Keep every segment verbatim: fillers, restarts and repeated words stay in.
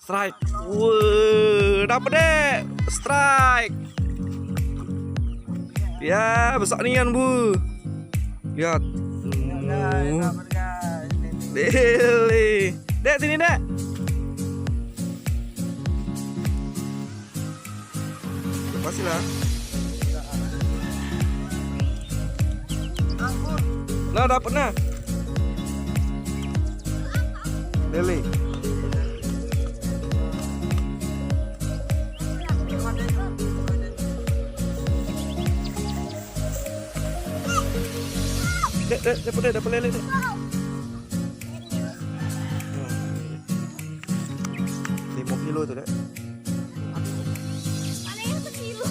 Strike. Wah, dapet, Dek. Strike. Ya, besak nian, Bu. Lihat. Hmm. Dili. Dek, sini, Dek. Lepas lah. Nah, dapet nah. Lele. Dek, dek, dapet, dek, dapet lele, dek. Limo kilo tu, dek. Ada yang sekilo.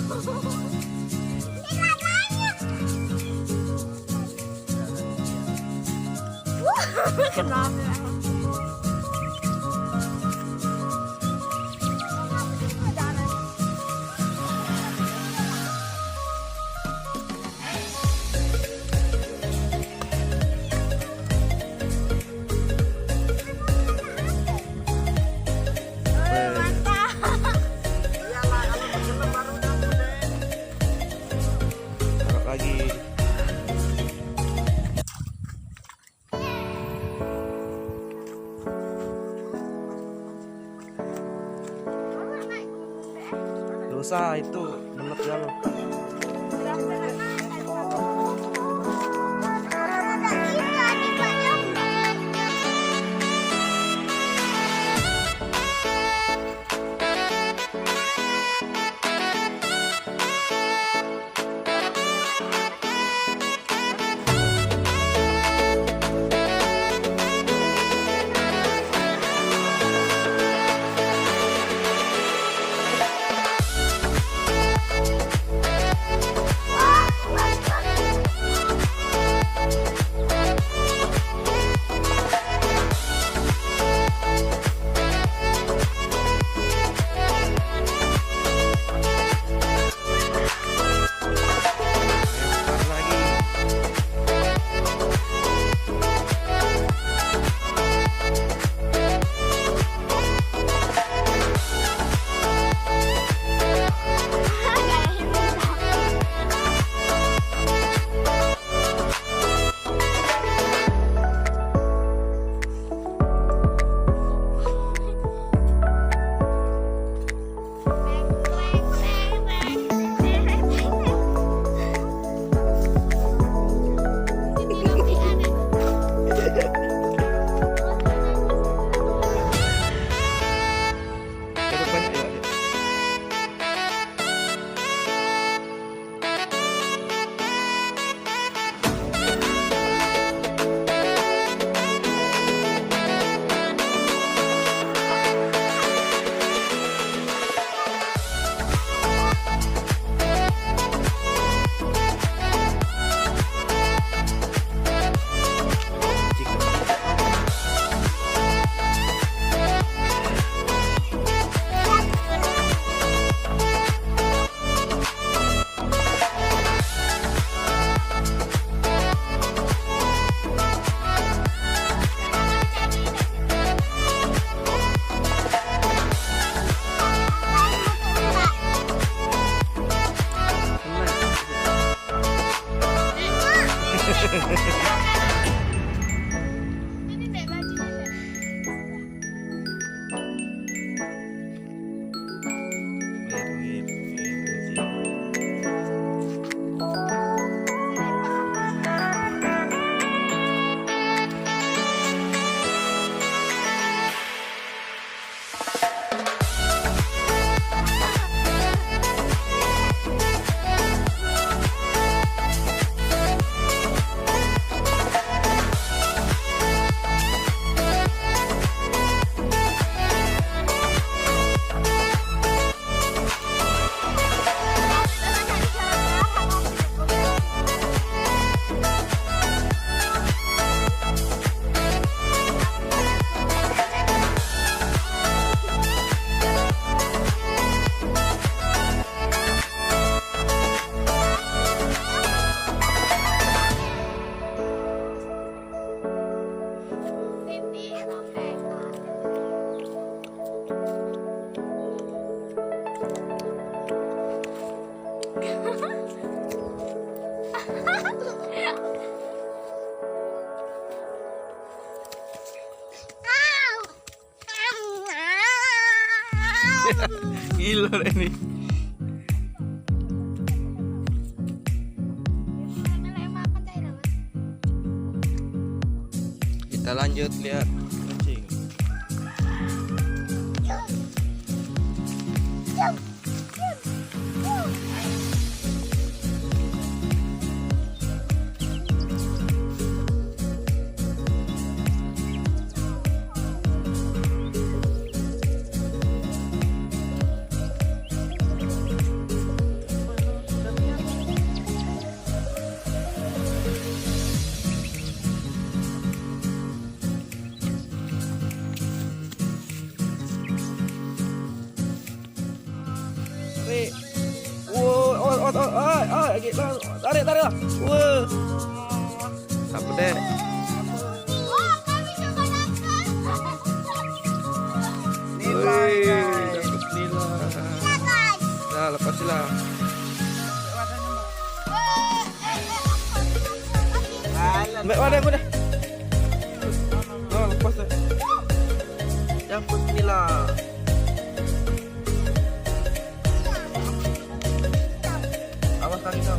Ini banyak. Wah, kenapa? Taruh lagi. Dosa itu melet ya lo. Gila deh ini. Kita lanjut lihat mancing. Tarik. Wow, oh, oh, oh, ah, ah, lagi, ah, tarik, tarik lah. Wow. Dapat deh. Nilai, wih, guys. Dapat nilai. Nah, lepas lah. Ambek wadah aku dah. Nah, lepas dah. Dapat nilai. Awas kaki kau.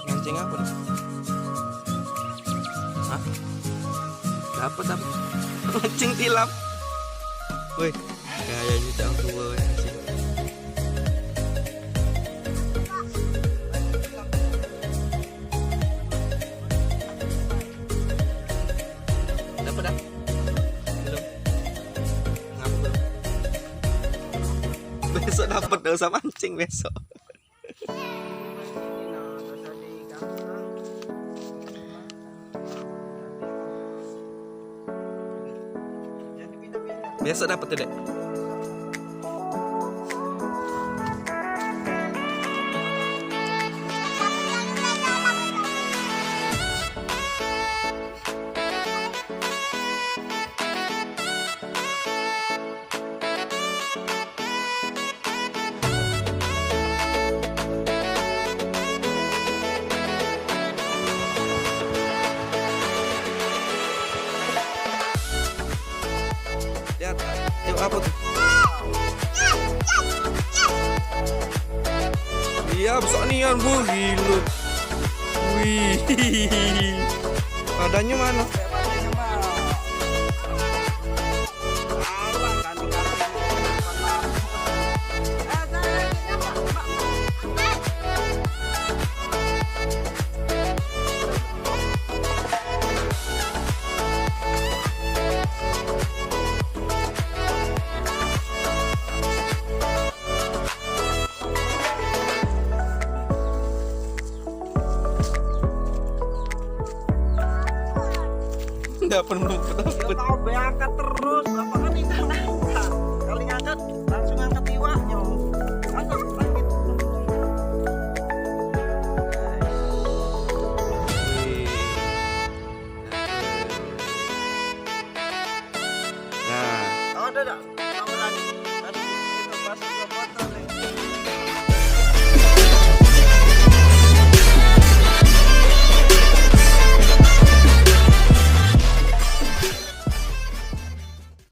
Mancing apa nih? Hah? Dapat apa? Mancing tilap. Woi, gayanya cak tua ya sih. Dapat dah? Belum. Ngapa belum? Besok dapat, dah usah mancing besok. Besok dapat tu, Dek. Lihat, yuk, apa tu? Iya, besar nian, bu, gila. Wih. Badannya mana? Dapat, belum dapat. Kau be angkat terus.